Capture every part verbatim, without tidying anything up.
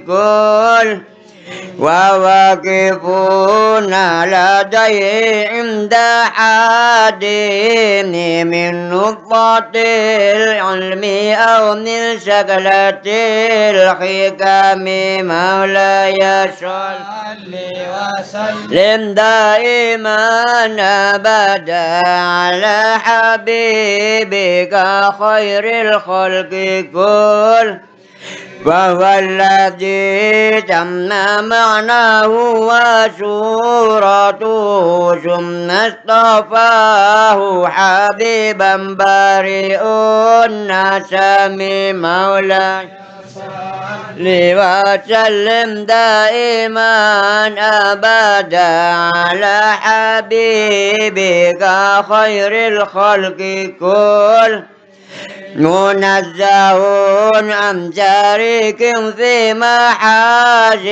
كل وواقفون لديه عند حدهم من نقطة العلم أو من شكلة الحكم. مولاي صل وسلم دائما أبدا على حبيبك خير الخلق كل وهو الذي تم معناه وصورته ثم اصطفاه حبيبا بريء النسم. مولاي صل وسلم دائما أبدا على حبيبك خير الخلق كل منزه عن شريك في محاسنه،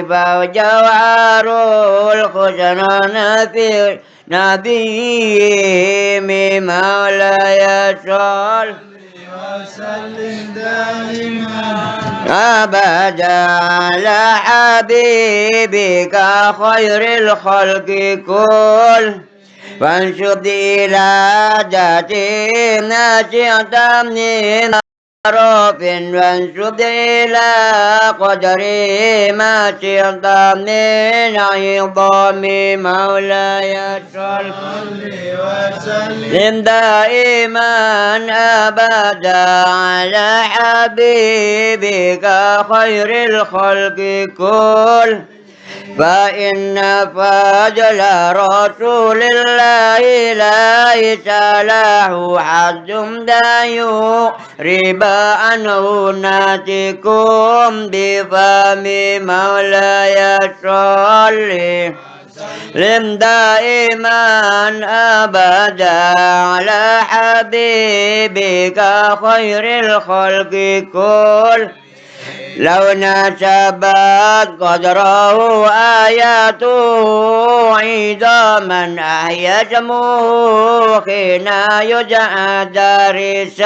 فجوهر الحسنى في نبيه. مولاي صل وسلم دائما أبدا على حبيبك خير الخلق كل وانسب إلى ذاته ما شئت من شرف، وانسب إلى قدره ما شئت من عظم. مولاي صل وسلم دائما أبدا على حبيبك خير الخلق كل فإن فضل رسول الله ليس له حد لا يغرب عنه ناطق بفم. مولاي صل وسلم دائما أبدا على حبيبك خير الخلق كل لو ناسبت قدره آياته عظاما أحيا اسمه حين يدعى دارس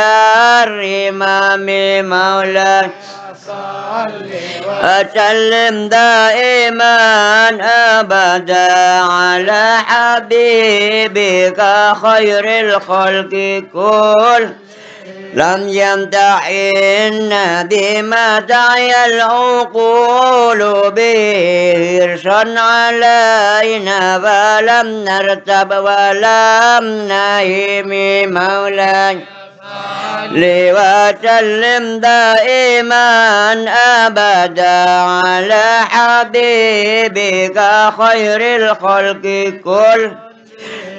الرمام. مولاي صل وسلم دائما أبدا على حبيبك خير الخلق كل لم يمتحن بما تعي العقول به حرصا علينا فلم نرتب ولم نهم. مولاي صل وسلم دائما أبدا على حبيبك خير الخلق كل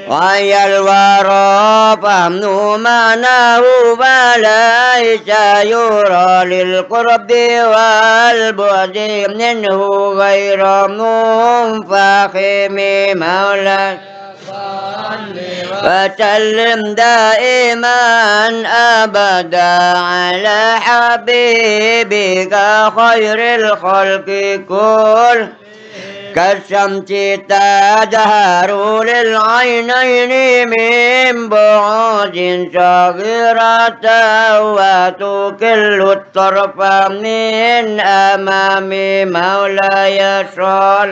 ويا الورى فهموا معناه فليس يرى للقرب والبعد منه غير منفخم. مولاي صل وسلم دائما أبدا على حبيبك خير الخلق كل كالشمس تظهر للعينين من بعد صغيرة وتقل الطرف من أمام. مولاي صل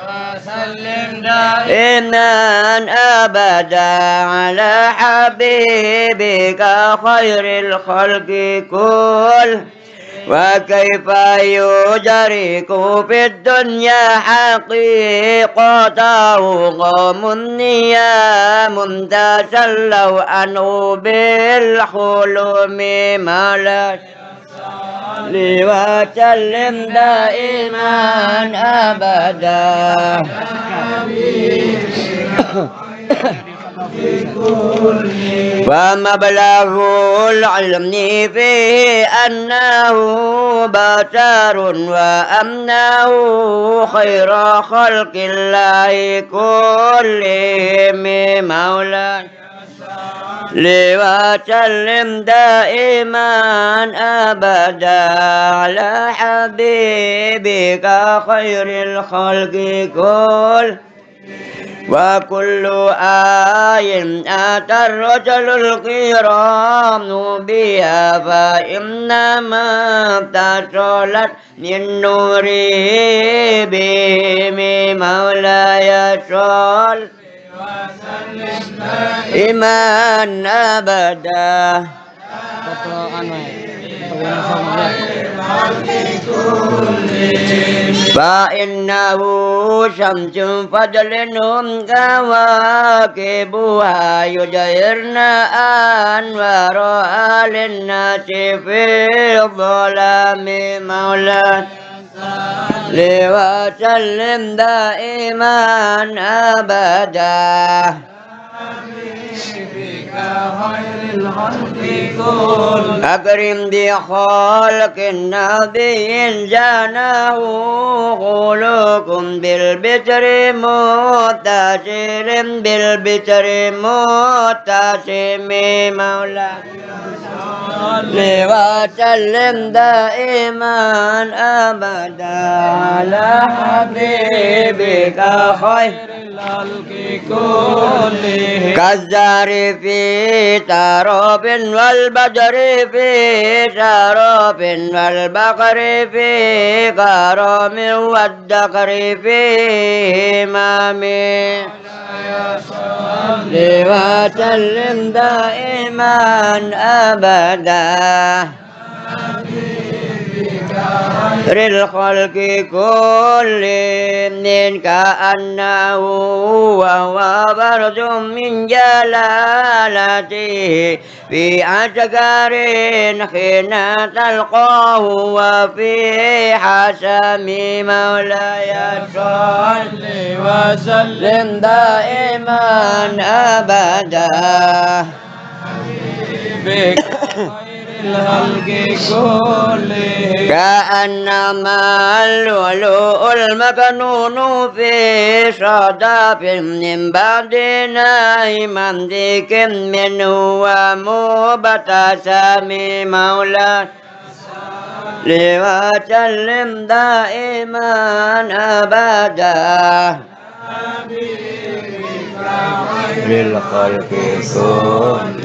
وسلم دائما أبدا على حبيبك خير الخلق كل وكيف يدرك في الدنيا حقيقته قوم نيام تسلوا عنه بالحلم. مولاي صل وسلم دائما أبدا. ومبلغ العلم فيه أنه بشر وأنه خير خلق الله كلهم. مولاي صل وسلم دائما أبدا على حبيبك خير الخلق كل وكل آية أتى الرسل الكرام بها فإنما اتصلت من نوره بهم. مولاي صل وسلم دائما أبدا. Foto anu, ya. Foto yang sama, ya. فإنه شمس فضل هم كواكبها يظهرن أنوارها للناس في الظلام. مولاي صل وسلم دائما أبدا. أكرم بخلق نبي زانه خلق بالبشر متصل، بالبشر متصل. مولاي صل وسلم دائما أبدا على حبيبك خير الخلق كلهم. كالزهر في شراب والبدر في شرف والبحر في كرم والدهر في همم. صل وسلم دائما أبدا. خير الخلق كلهم كأنه وهو برز من جلالته في أصغر حين تلقاه وفي حشم. مولاي صل وسلم دائما أبدا. بك خير الخلق كلهم. كأنما اللؤلؤ المكنون في صدف من بعد نعيم ذك منه ومبتسم. مولاي صل وسلم دائما أبدا. للخلق كلهم.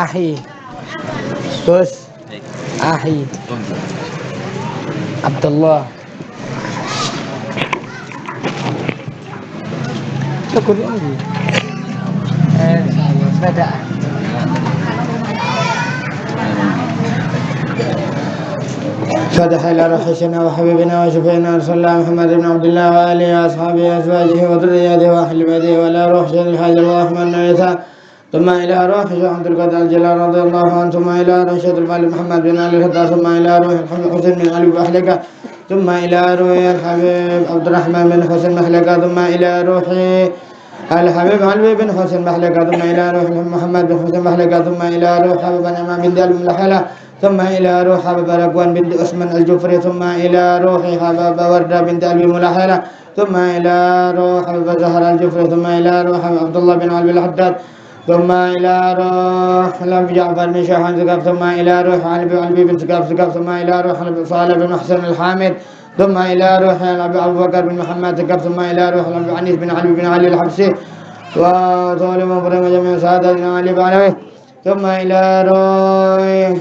Akhi. Gus. Akhi. Abdullah. Tegur lagi. Eh, sepeda. فتح إلى روح سيدنا وحبيبنا وشفيعنا رسول الله محمد بن عبد الله وآله وأصحابه وأزواجه وذرياته وأهل بيته وإلى روح سيد الحاج الرحمن النبي. ثم إلى روح الشيخ عبد القادر الجيلاني رضي الله عنه، ثم إلى روح الشيخ الوالي محمد بن علي الحداد، ثم إلى روح الحبيب حسين بن علي بن محلقة، ثم إلى روح الحبيب عبد الرحمن بن حسين محلقة، ثم إلى روح الحبيب علوي بن حسين محلقة، ثم إلى روح محمد بن حسين محلقة، ثم إلى روح حبيب نعمة بنت علوي محلقة، ثم إلى روح حبيب ركوان بنت عثمان الجفري، ثم إلى روح حبيب وردة بنت علوي محلقة، ثم إلى روح حبيب زهرة الجفري، ثم إلى روح عبد الله بن علوي الحداد، ثم إلى روح الأب جعفر بن شيخان ثقاف، ثم إلى روح علي بن علي بن ثقاف ثقاف، ثم إلى روح الأب صالح بن محسن الحامد، ثم إلى روح الأب أبو بكر بن محمد ثقاف، ثم إلى روح الأب أنيس بن علي بن علي الحبشي، وطول من برم جميع سادتنا علي بن علوي. ثم إلى روح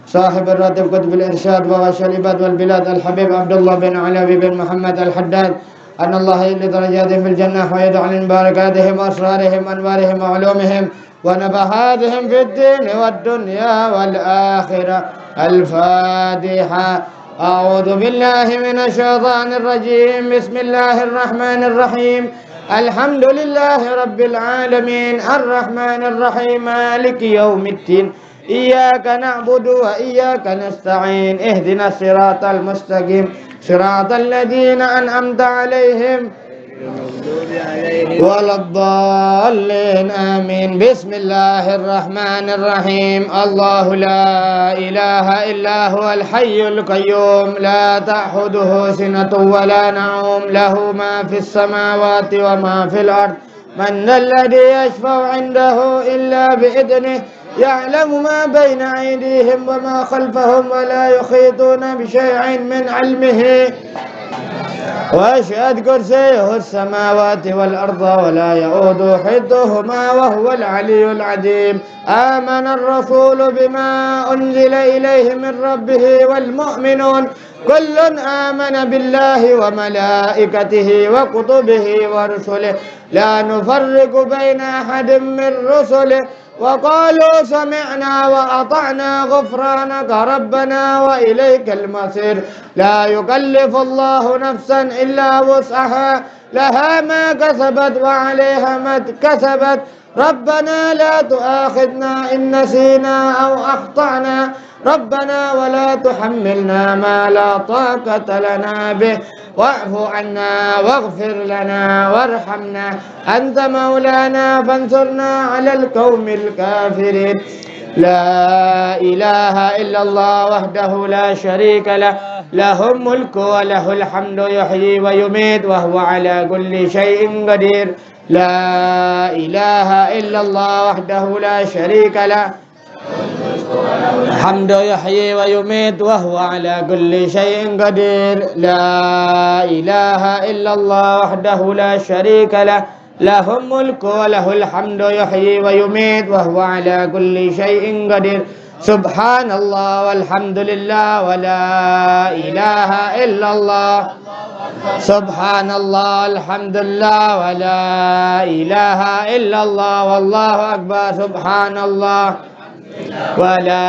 صاحب الراتب قطب الإرشاد وغش العباد والبلاد الحبيب عبد الله بن علوي بن محمد الحداد، أن الله يعلي درجاتهم في الجنة ويدعو عليهم بركاتهم وأسرارهم وأنوارهم وعلومهم ونفحاتهم في الدين والدنيا والآخرة. الفاتحة. أعوذ بالله من الشيطان الرجيم. بسم الله الرحمن الرحيم. الحمد لله رب العالمين. الرحمن الرحيم. مالك يوم الدين. إياك نعبد وإياك نستعين. اهدنا الصراط المستقيم. صراط الذين أنعمت عليهم ولا الضالين. آمين. بسم الله الرحمن الرحيم. الله لا إله إلا هو الحي القيوم، لا تأخذه سنة ولا نوم، له ما في السماوات وما في الأرض، من ذا الذي يشفع عنده إلا بإذنه، يعلم ما بين أيديهم وما خلفهم، ولا يحيطون بشيء من علمه، وسع كرسيه السماوات والأرض، ولا يؤوده حفظهما، وهو العلي العظيم. آمن الرسول بما أنزل إليه من ربه والمؤمنون، كل آمن بالله وملائكته وكتبه ورسله، لا نفرق بين أحد من رسله، وقالوا سمعنا وأطعنا، غفرانك ربنا وإليك المصير. لا يكلف الله نفسا إلا وسعها، لها ما كسبت وعليها ما اكتسبت. ربنا لا تؤاخذنا إن نسينا أو أخطأنا، ربنا ولا تحملنا ما لا طاقة لنا به، واعف عنا واغفر لنا وارحمنا، أنت مولانا فانصرنا على القوم الكافرين. لا إله إلا الله وحده لا شريك له، له الملك وله الحمد يحيي ويميت وهو على كل شيء قدير. لا إله إلا الله وحده لا شريك له، الحمد يحيي ويميت وهو على كل شيء قدير. لا إله إلا الله وحده لا شريك له، له الملك وله الحمد يحيي ويميت وهو على كل شيء قدير. سبحان الله والحمد لله ولا إله إلا الله. سبحان الله والحمد لله ولا إله إلا الله والله أكبر. سبحان الله ولا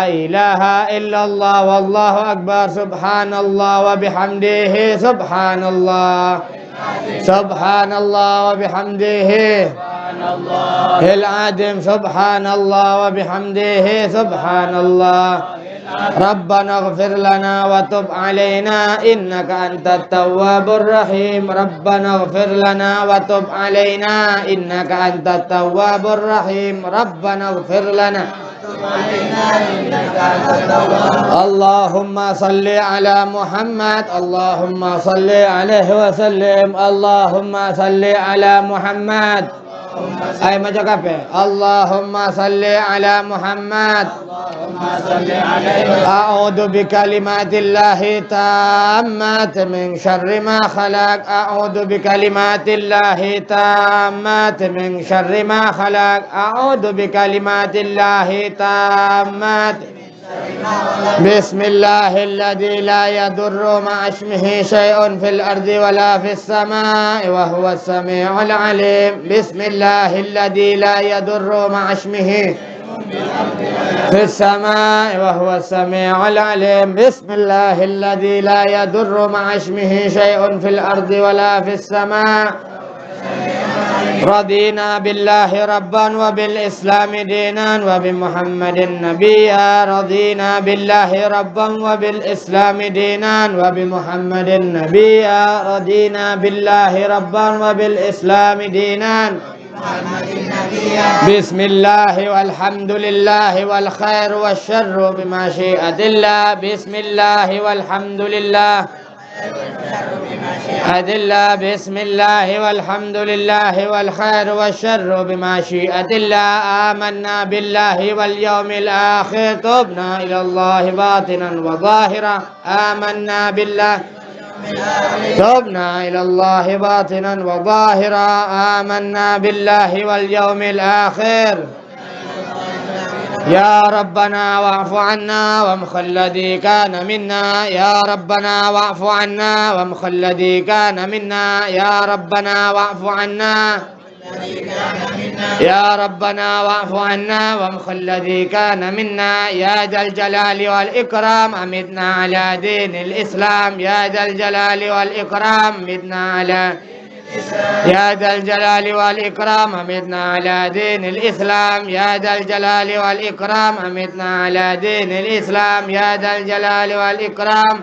إله إلا الله والله أكبر. سبحان الله وبحمده. سبحان الله. سبحان الله وبحمده. العظيم. سبحان الله وبحمده. سبحان الله. ربنا اغفر لنا وتب علينا إنك أنت التواب الرحيم. ربنا اغفر لنا وتب علينا إنك أنت التواب الرحيم. ربنا اغفر لنا. اللهم صل على محمد. اللهم صل عليه وسلم. اللهم صل على محمد. Ayo maca kabeh. اللهم صل على محمد. أعوذ بكلمات الله التامات من شر ما خلق. أعوذ بكلمات الله التامات من شر ما خلق. أعوذ بكلمات الله التامات. بسم الله الذي لا يضر مع اسمه شيء في الأرض ولا في السماء وهو السميع العليم. بسم الله الذي لا يضر مع اسمه في السماء وهو السميع العليم. بسم الله الذي لا يضر مع اسمه شيء في الأرض ولا في السماء. رضينا بالله ربا وبالإسلام دينا وبمحمد نبيا. رضينا بالله ربا وبالإسلام دينا وبمحمد نبيا. رضينا بالله ربا وبالإسلام دينا. بسم الله والحمد لله والخير والشر بمشيئة الله. بسم الله والحمد لله. أذلة. بسم الله والحمد لله والخير والشر بمشيئة الله. آمنا بالله واليوم الآخر. تبنا إلى الله باطنا وظاهرا. آمنا بالله. تبنا إلى الله باطنا وظاهرا. آمنا بالله واليوم الآخر. يا ربنا واعف عنا وامح الذي كان منا. يا ربنا واعف عنا وامح الذي كان منا. يا ربنا واعف عنا. يا ربنا واعف عنا وامح الذي كان منا. يا ذا الجلال والإكرام أمتنا على دين الإسلام. يا ذا الجلال والإكرام أمتنا على يا ذا الجلال والإكرام أمتنا على دين الإسلام. يا ذا الجلال والإكرام أمتنا على دين الإسلام. يا ذا الجلال والإكرام.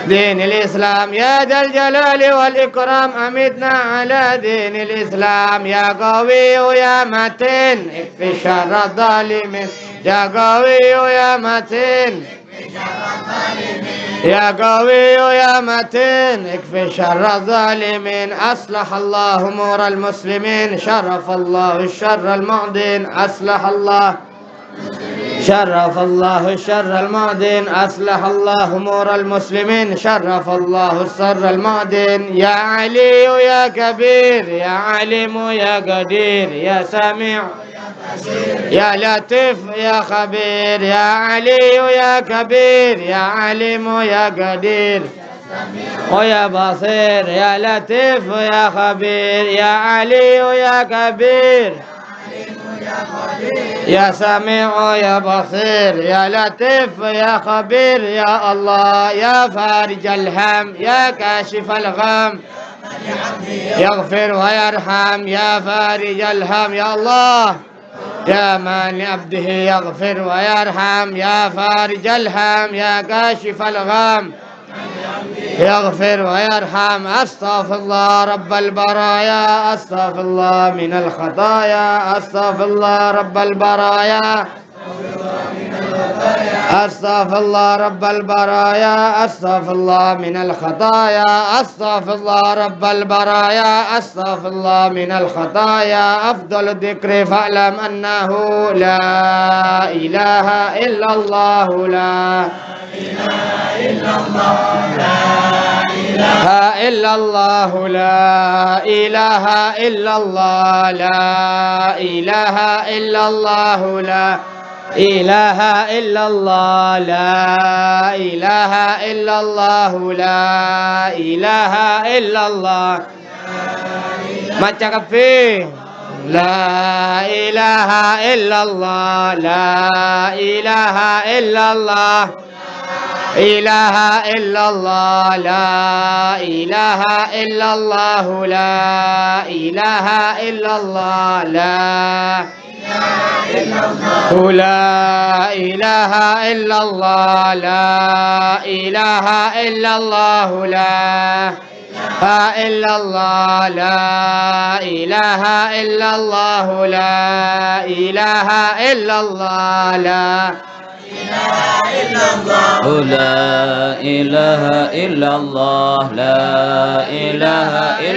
دين الإسلام يا ذا الجلال والإكرام، أمتنا على دين الإسلام يا قوي يا متين، اكف شر الظالمين يا قوي يا متين. يا قوي يا متين، اكف شر الظالمين. أصلح الله أمور المسلمين، شرف الله الشر المعدين. أصلح الله، شرف الله الشر المعدين. أصلح الله أمور المسلمين، شرف الله الشر المعدين. يا علي يا كبير، يا عليم يا قدير، يا سميع يا لطيف يا خبير، يا علي يا كبير، يا عليم يا قدير، ويا بصير، يا لطيف يا خبير، يا علي يا كبير، يا سميع يا بصير، يا لطيف يا خبير، يا الله يا فارج الهم، يا كاشف الغم، يغفر ويرحم، يا فارج الهم، يا الله. يا من لعبده يغفر ويرحم، يا فارج الهم، يا كاشف الغم، يغفر ويرحم. أستغفر الله رب البرايا، أستغفر الله من الخطايا، أستغفر الله رب البرايا، أستغفر الله رب البرايا، أستغفر الله من الخطايا، أستغفر الله رب البرايا، أستغفر الله من الخطايا. أفضل الذكر فاعلم أنه لا إله إلا الله، لا إله إلا الله، لا إله إلا الله، لا إله إلا الله، لا إله إلا الله، لا إله إلا الله، لا إله إلا الله، لا إله إلا الله. Maca kabbhi. لا إله إلا الله، لا إله إلا الله، إله إلا الله، لا إله إلا الله، لا إله إلا الله، لا لا إله إلا الله، لا إله إلا الله، لا إله إلا الله، لا إله إلا الله، لا إله إلا الله، لا لا إله إلا الله، لا إله إلا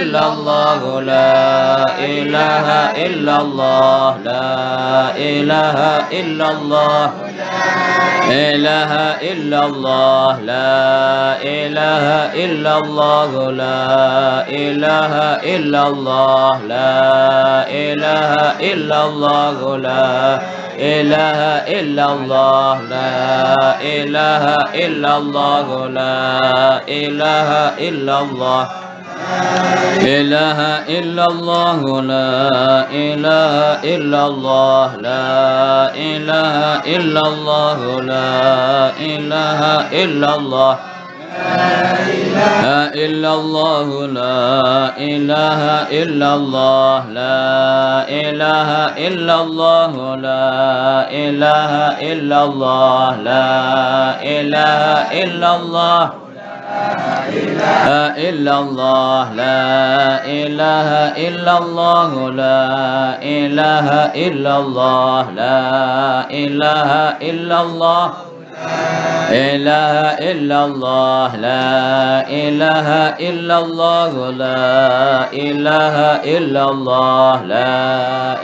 الله، لا إله إلا الله، لا إله إلا الله، إله إلا الله، لا إله إلا الله، لا إله إلا الله، لا إله إلا الله، لا إله إلا الله، لا إله إلا الله، لا إله إلا الله. إله إلا الله، لا إله إلا الله، لا إله إلا الله، لا إله إلا الله. لا إله إلا الله، لا إله إلا الله، لا إله إلا الله، لا إله إلا الله، لا إله إلا الله. لا إله إلا الله، لا إله إلا الله، لا إله إلا الله، لا إله إلا الله. إله إلا الله، لا إله إلا الله، لا إله إلا الله، لا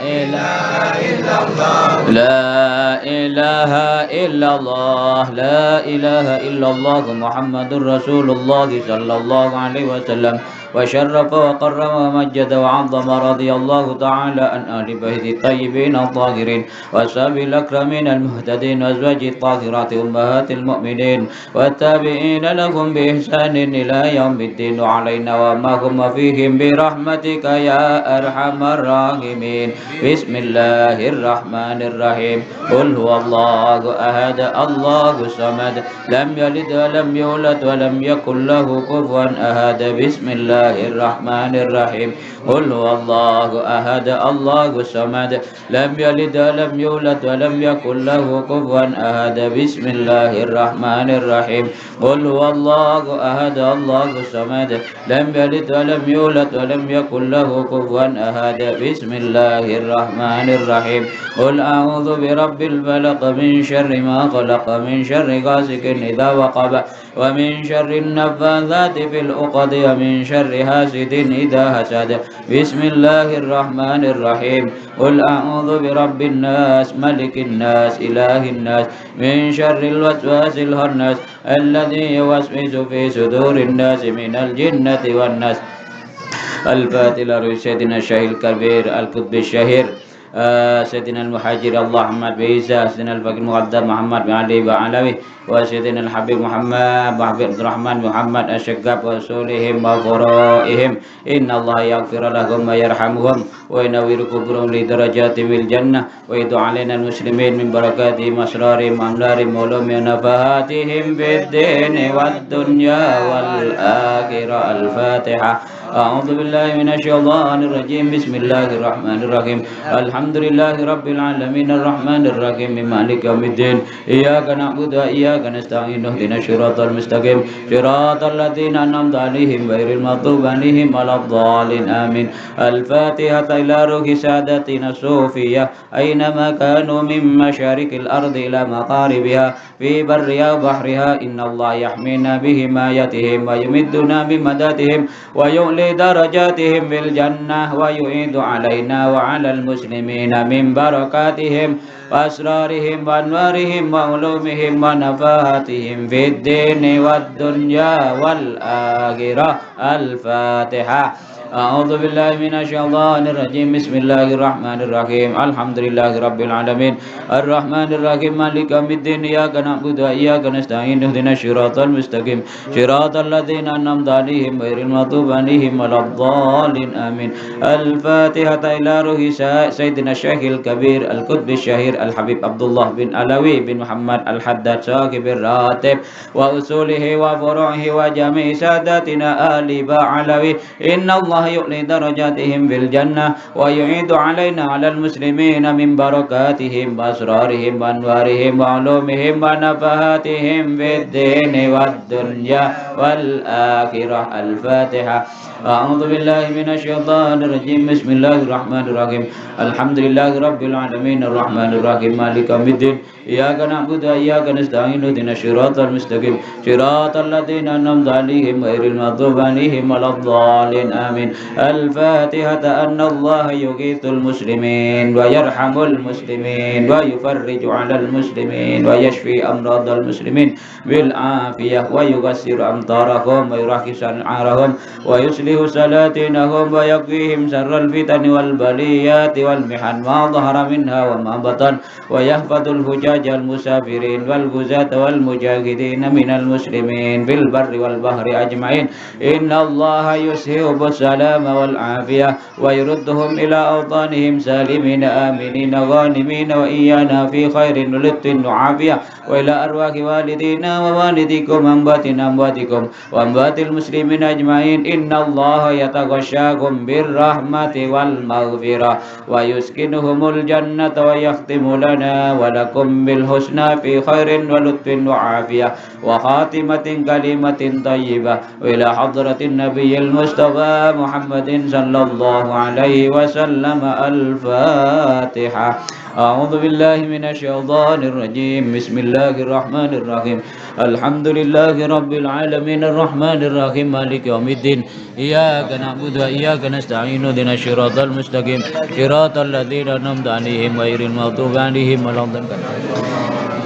إله إلا الله، لا إله إلا الله، لا إله إلا الله محمد رسول الله صلى الله عليه وسلم. وشرف وكرم ومجد وعظم، رضي الله تعالى عن أهل بيته الطيبين الطاهرين وأصحابه الأكرمين المهتدين وأزواجه الطاهرات أمهات المؤمنين والتابعين لهم بإحسان إلى يوم الدين، وعلينا ومعهم وفيهم برحمتك يا أرحم الراحمين. بسم الله الرحمن الرحيم. قل هو الله أحد، الله الصمد، لم يلد ولم يولد ولم يكن له كفوا أحد. بسم الله الله الرحمن الرحيم. قل هو الله أحد، الله الصمد، لم يلد ولم يولد ولم يكن له كفوا أحد. بسم الله الرحمن الرحيم. قل هو الله أحد، الله الصمد، لم يلد ولم يولد ولم يكن له كفوا أحد. بسم الله الرحمن الرحيم. قل أعوذ برب الفلق، من شر ما خلق، من شر غاسق إذا وقب، ومن شر النفاثات في العقد، ومن شر حاسد إذا حسد. بسم الله الرحمن الرحيم. قل أعوذ برب الناس، ملك الناس، إله الناس، من شر الوسواس الخناس، الذي يوسوس في صدور الناس من الجنة والناس. الفاتحة لروح سيدنا الشيخ الكبير القطب الشهير، آه، سيدنا المهاجر الله محمد بن عيسى، سيدنا الفقيه المقدم محمد بن علي بن علوي، وسيدنا الحبيب محمد بن عبد الرحمن محمد الشقاب وأصولهم وفروعهم. إن الله يغفر لهم ويرحمهم وينور قبورهم لدرجات في الجنة، ويعيد علينا المسلمين من بركاتهم وأسرارهم وأنوارهم وعلومهم ونفحاتهم في الدين والدنيا والآخرة. الفاتحة. أعوذ بالله من الشيطان الرجيم. بسم الله الرحمن الرحيم. الحمد لله رب العالمين. الرحمن الرحيم. مالك يوم الدين. إياك نعبد وإياك نستعين. اهدنا الصراط المستقيم. صراط الذين أنعمت عليهم غير المغضوب عليهم ولا الضالين. آمين. الفاتحة إلى روح سادتنا الصوفية، أينما كانوا من مشارق الأرض إلى مغاربها، في برها وبحرها، إن الله يحمينا بحمايتهم ويمدنا بمددهم ويعلي درجاتهم في الجنة ويعيد علينا وعلى المسلمين من بركاتهم وأسرارهم وأنوارهم وعلومهم ونفحاتهم في الدين والدنيا والآخرة. الفاتحة. أعوذ بالله من الشيطان الرجيم. بسم الله الرحمن الرحيم. الحمد لله رب العالمين. الرحمن الرحيم. مالك يوم الدين. إياك نعبد وإياك نستعين. اهدنا الصراط المستقيم. صراط الذين أنعمت عليهم غير المغضوب عليهم ولا الضالين. آمين. الفاتحة إلى روح سا-، سيدنا الشيخ الكبير القطب الشهير الحبيب عبد الله بن علوي بن محمد الحداد صاحب الراتب وأصوله وفروعه وجميع ساداتنا آل بعلوي. إن الله يعلي درجاتهم في الجنة ويعيد علينا على المسلمين من بركاتهم وأسرارهم وأنوارهم وعلومهم ونفحاتهم في الدين والدنيا والآخرة. الفاتحة. أعوذ بالله من الشيطان الرجيم. بسم الله الرحمن الرحيم. الحمد لله رب العالمين. الرحمن الرحيم. مالك يوم الدين. إياك نعبد وإياك نستعين. اهدنا الصراط المستقيم. صراط الذين أنعمت عليهم غير المغضوب عليهم ولا الضالين. آمين. الفاتحة. أن الله يغيث المسلمين ويرحم المسلمين ويفرج على المسلمين ويشفي أمراض المسلمين بالعافية ويكثر أمطارهم ويرخص أسعارهم ويصلح سلاطينهم ويقيهم شر الفتن والبليات والمحن ما ظهر منها وما بطن ويحفظ الحجاج المسافرين والغزاة والمجاهدين من المسلمين في البر والبحر أجمعين. إن الله يصحبهم السلام والعافية ويردهم إلى أوطانهم سالمين آمنين غانمين وإيانا في خير ولطف وعافية وإلى أرواح والدينا ووالديكم وأمواتنا وأمواتكم وأموات المسلمين أجمعين. إن الله يتغشاكم بالرحمة والمغفرة ويسكنهم الجنة ويختم لنا ولكم بالحسنى في خير ولطف وعافية وخاتمة كلمة طيبة وإلى حضرة النبي المصطفى محمد صلى الله عليه وسلم. الفاتحة. أعوذ بالله من الشيطان الرجيم. بسم الله الرحمن الرحيم. الحمد لله رب العالمين. الرحمن الرحيم. مالك يوم الدين. إياك نعبد وإياك نستعين. اهدنا الصراط المستقيم. صراط الذين أنعمت عليهم غير المغضوب عليهم ولا الضالين.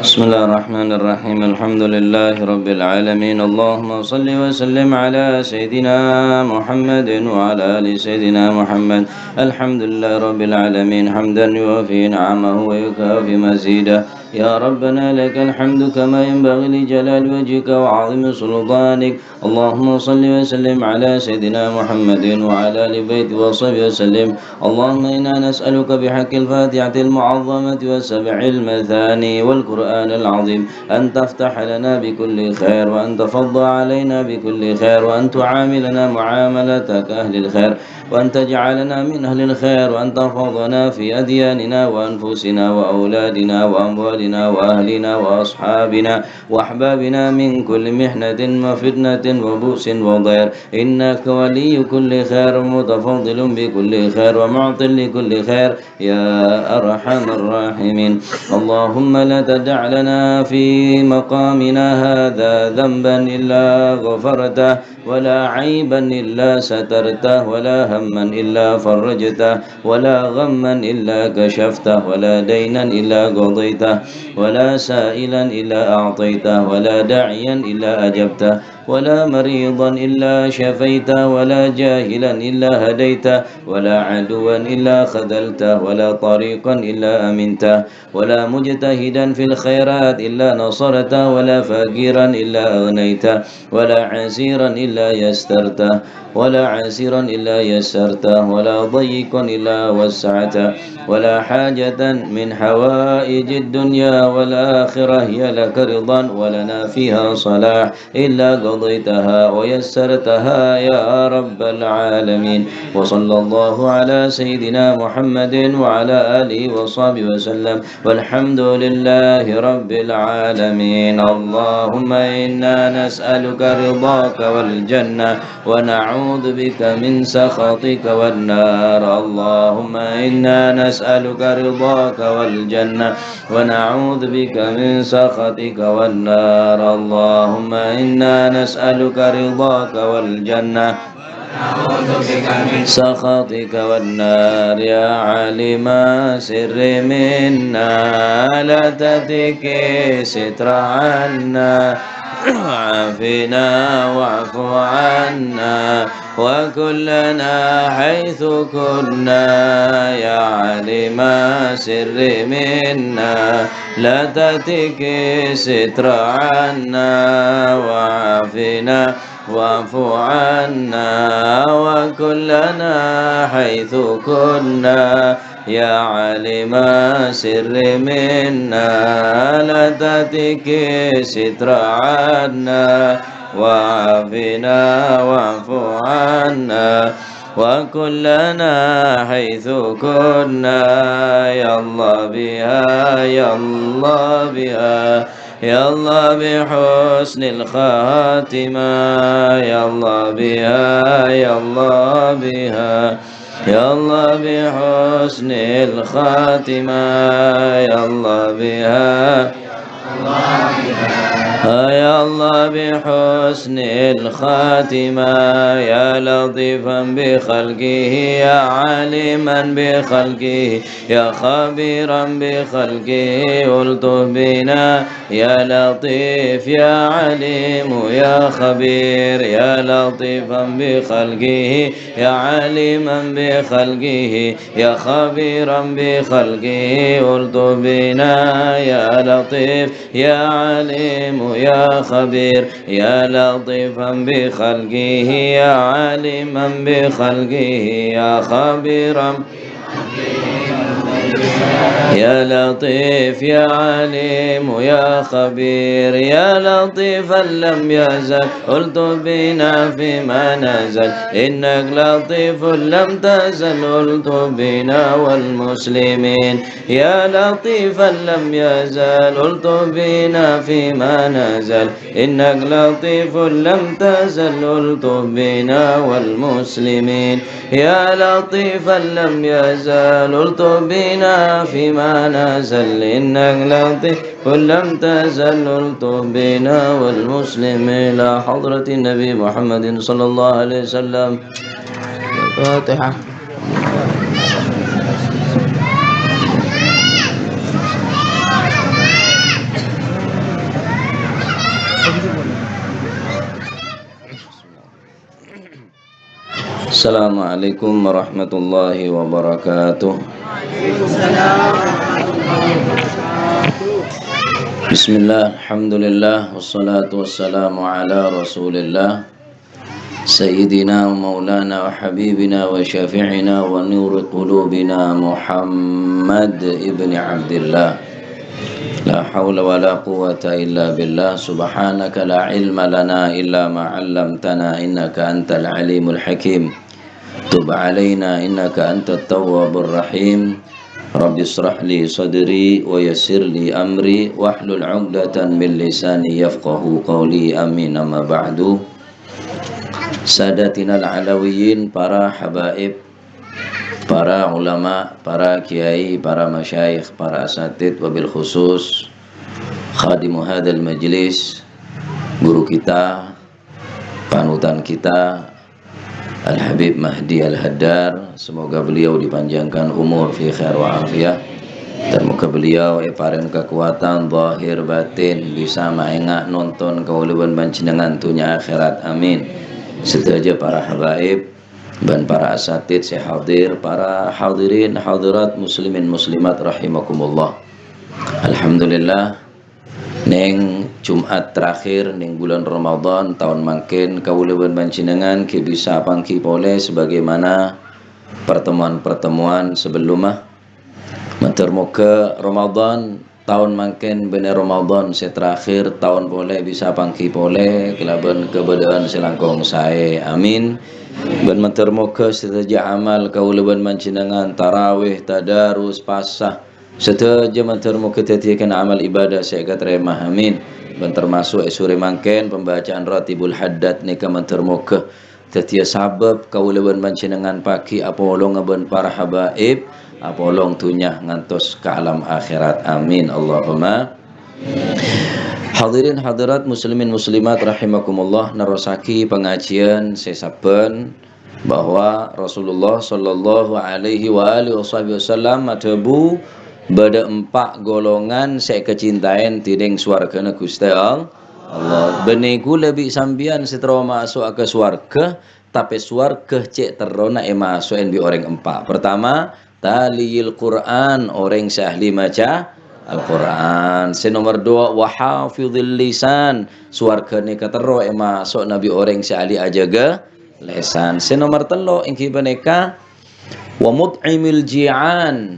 بسم الله الرحمن الرحيم. الحمد لله رب العالمين. اللهم صل وسلم على سيدنا محمد وعلى آل سيدنا محمد. الحمد لله رب العالمين، حمدا يوافي نعمه ويكافئ مزيده. يا ربنا لك الحمد كما ينبغي لجلال وجهك وعظيم سلطانك. اللهم صل وسلم على سيدنا محمد وعلى آل بيته وصحبه وسلم. اللهم إنا نسألك بحق الفاتحة المعظمة والسبع المثاني والقرآن القرآن العظيم، أن تفتح لنا بكل خير، وأن تفض علينا بكل خير، وأن تعاملنا معاملتك أهل الخير، وأن تجعلنا من أهل الخير، وأن تحفظنا في أدياننا وأنفسنا وأولادنا وأموالنا وأهلنا وأصحابنا وأحبابنا من كل محنة وفتنة وبؤس وضير، إنك ولي كل خير، متفضل بكل خير، ومعط لكل خير، يا أرحم الراحمين. اللهم لا تدع لنا في مقامنا هذا ذنبا إلا غفرته، ولا عيبا إلا سترته، ولا هما إلا فرجته، ولا غما إلا كشفته، ولا دينا إلا قضيته، ولا سائلا إلا أعطيته، ولا داعيا إلا أجبته، ولا مريضا إلا شفيته، ولا جاهلا إلا هديته، ولا عدوا إلا خذلته، ولا طريقا إلا أمنته، ولا مجتهدا في الخيرات إلا نصرته، ولا فقيرا إلا أغنيته، ولا عسيرا إلا يسرته، ولا عسيرا إلا يسرته، ولا ضيقا إلا وسعته، ولا حاجة من حوائج الدنيا والآخرة هي لك رضا ولنا فيها صلاح إلا قضيتها ويسرتها يا رب العالمين. وصلى الله على سيدنا محمد وعلى آله وصحبه وسلم، والحمد لله رب العالمين. اللهم إنا نسألك رضاك والجنة، ونعوذ بك من سخطك والنار. اللهم إنا نسألك رضاك والجنة، ونعوذ بك من سخطك والنار. اللهم إنا نسألك رضاك والجنة، ونعوذ بك من سخطك والنار. يا عالم السر منا، لا تتك الستر عنا، وعافنا واعف عنا، وكن لنا حيث كنا. يا عالم السر منا، لا تتك الستر عنا، وعافنا واعف عنا، وكن لنا حيث كنا. يا عالم السر منا، لا تتك الستر عنا، وعافنا واعف عنا، وكن لنا حيث كنا. يا الله بها، يا الله بها، يا الله بحسن الخاتمة، يا الله بها، يا الله بها، يا الله بحسن الخاتمة، يا الله بها، يا الله بحسن الخاتمة. يا لطيفا بخلقه، يا عالما بخلقه، يا خبيرا بخلقه، الطف بنا. يا لطيف يا عليم يا خبير، يا لطيفا بخلقه، يا عليما بخلقه، يا خبيرا بخلقه، الطف بنا. يا لطيف يا عليم يا خبير، يا لطيفا بخلقه، يا عليما بخلقه، يا خبيرا. يا لطيف يا عليم يا خبير، يا لطيفا لم يزل، الطف بنا فيما نزل، إنك لطيف لم تزل، الطف بنا والمسلمين. يا لطيفا لم يزل، الطف بنا فيما نزل، إنك لطيف لم تزل، الطف بنا والمسلمين. يا لطيفا لم يزل، الطف بنا فيما نزل، إنك لطيف لم تزل، الطف بنا والمسلمين. إلى حضرة النبي محمد صلى الله عليه وسلم. الفاتحة. السلام عليكم ورحمة الله وبركاته. بسم الله، الحمد لله، والصلاة والسلام على رسول الله، سيدنا ومولانا وحبيبنا وشفيعنا ونور قلوبنا محمد ابن عبد الله. لا حول ولا قوة إلا بالله. سبحانك لا علم لنا إلا ما علمتنا إنك أنت العليم الحكيم. تب علينا إنك أنت التواب الرحيم. رب اشرح لي صدري ويسر لي أمري واحلل عقدة من لساني يفقه قولي. آمين. أما بعد. Sadatinal Alawiyyin, para habaib, para ulama, para kiai, para masyayikh, para asatid, wabil khusus khadimu hadzal majlis, guru kita, panutan kita, Al-Habib Mahdi Al-Haddar. Semoga beliau dipanjangkan umur fi khair wa afiyah. Dan moga beliau èparèng kakowadhân zahir batin, bisa maènga' nonton kaulâ bân panjhennengngan dhunnya akhèrat. Amin. Sadhâjâ para habaib bân para asatid sè hadir, para hadirin hadirat muslimin muslimat rahimakumullah. Alhamdulillah, neng Jumat terakhir neng bulân Ramadan taon mangkèn, kaulâ bân panjhennengngan ghi' bisa apangghi polè sebagaimana pertemuan-pertemuan sebelumma. Mandhâr moghâ Ramadan taon mangkèn bânnè Ramadan sè terakhir taon polè bisa apangghi polè kalabân kabâdâ'ân sè langkong saè. Amin. Bân mandhâr moghâ sadhâjâ amal kaulâ bân panjhennengngan, tarawih, tadarus, pasa, sadhâjâ mandhâr moghâ dhâddhiyâ kèng amal ibadah sè èkatarèma. Amin. Bân termasuk è sore mangkèn pembacaan Ratibul Haddad nèka mandhâr moghâ dhâddhiyâ sabâb kaulâ bân panjhennengngan paghi apolonga bân para habaib, apolong dhunnya ngantos ka alam akhèrat. Amin, Allahumma. Hadirin hadirat muslimin muslimat rahimakumullah, nerrossaghi pangajiyân sè sabbhân bahwa Rasulullah sallallahu alaihi wa alihi wasahbihi wasallam adhâbu, bâdâ empa' golongan sè èkacintaèn dhinèng sowarghâna Ghustè Allah. Allah, bânnè kaulâ bi' sampèyan sè terro maso'a ka sowarghâ, tapè sowarghâ cè' terrona èmaso'èn bi' orèng empa'. Pertama, taliyil Qur'an, orèng sè ahli maca Al-Qur'an. Sè nomer duwâ', wa hafizil lisan, sowarghâ nèka terro èmaso'na bi' orèng sè ahli ajâgâ lèsan. Sè nomer tello' èngghi panèka, wa mut'imil ji'an,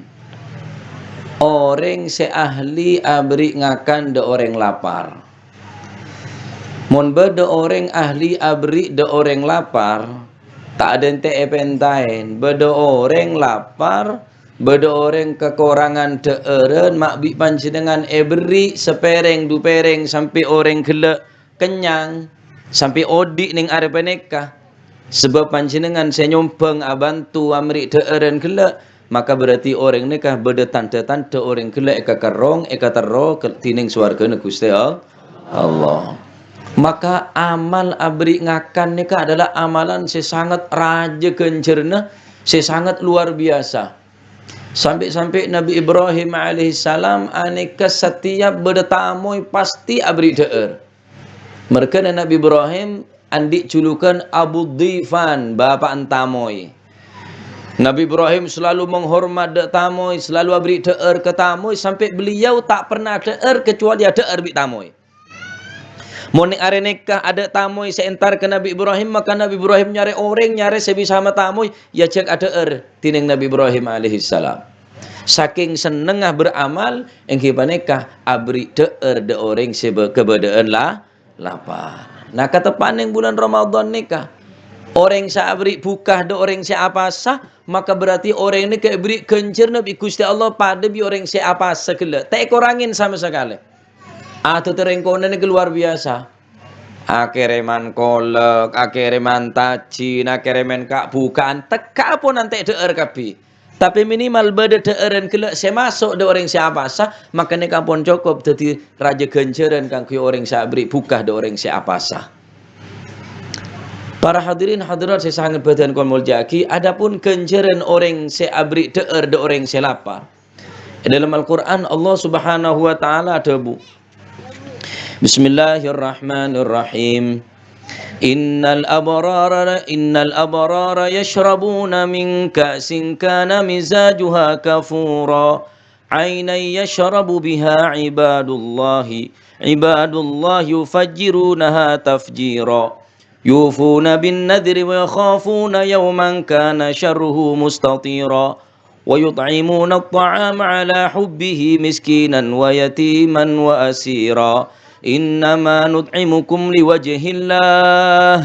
orèng sè ahli aberri' ngakan dâ' orèng lapar. Mon bâdâ orèng ahli aberri' dâ' orèng lapar, ta' adântè' èpèntaèn. Bâdâ orèng lapar, bâdâ orèng kakorangan dhâ'ârân, ma' bi' panjhennengngan èberri' sapèrèng, du pèrèng, sampè' orèng ghellâ' kennyang, sampè' odi' neng arè panèka. Sabâb panjhennengngan sè nyombhâng abhânto aberri' dhâ'ârân ghellâ', maka berarti orèng nèka bâdâ tandhâ-tandhâ orèng ghellâ' èkakerrong, èkaterro ka dhinèng sowarghâna Ghustè All-, Allah. Maka amal aberri' ngakan nèka adalah amalan sè sanget rajâ ghânjhârânna, sè sanget luar biasa. Sampè'-sampè' Nabi Ibrahim alaihissalam anèka setiap bâdâ tamoy pastè aberri' dhâ'âr. Marghâna Nabi Ibrahim andi' julukan Abu Dhifan, bapa'na tamoy. Nabi Ibrahim selalu menghormat dâ' tamoy, selalu aberri' dhâ'âr ka tamoy, sampè' beliau ta' pernah dhâ'âr kecuali adhâ'âr bi' tamoy. Mon neng arè nèka adâ' tamoy sè entar ka Nabi Ibrahim, maka Nabi Ibrahim nyarè orèng, nyarè sè bisa matamoy, èajhâk adhâ'âr dhinèng Nabi Ibrahim alaihissalam. Sakèng sennengnga beramal, èngghi panèka aberri' dhâ'âr dâ' orèng sè bâ-, kabâdâ'ân la-, lapar. Nah, kateppa'an neng bulân Ramadan nèka, orèng sè aberri' bhuka dâ' orèng sè apasa, maka berarti orèng nèka èberri' ghânjhârânna bi' Ghustè Allah padâ bi' orèng sè apasa ghellâ'. Ta' èkorangè sama sakalè. Adhâddhi rèng konè nèka luar biasa. Akèrèman kolek, akèrèman tajin, akèrèman ka'-bhuka'an, tekka' pon antè' dhâ'âr kabbhi. Tapè minimal bâdâ dhâ'ârân ghellâ' sè maso' dâ' orèng sè apasa, mangkana kampon cokop dhâddhi rajâ ghânjhârân kaangghuy orèng sè aberri' bhuka dâ' orèng sè apasa. Para hadirin hadirat sè sanget bhâdhân kaulâ molja'aghi, adapun ghânjhârân orèng sè aberri' dhâ'âr dâ' orèng sè lapar. È dâlem Al-Qur'an, Allah Subhanahu wa Ta'ala adhâbu, Bismillahirrahmanirrahim. Innal abrara, innal abrara yashrabuna min ka'sin kana mizajuha kafura. Ainan yashrabu biha ibadullahi, ibadullahi yufajjirunaha tafjira. Yufuna bin nadri wa yakhafuna yawman kana sharruhu mustatira. ويطعمون الطعام على حبه مسكينا ويتيما وأسيرا. إنما نطعمكم لوجه الله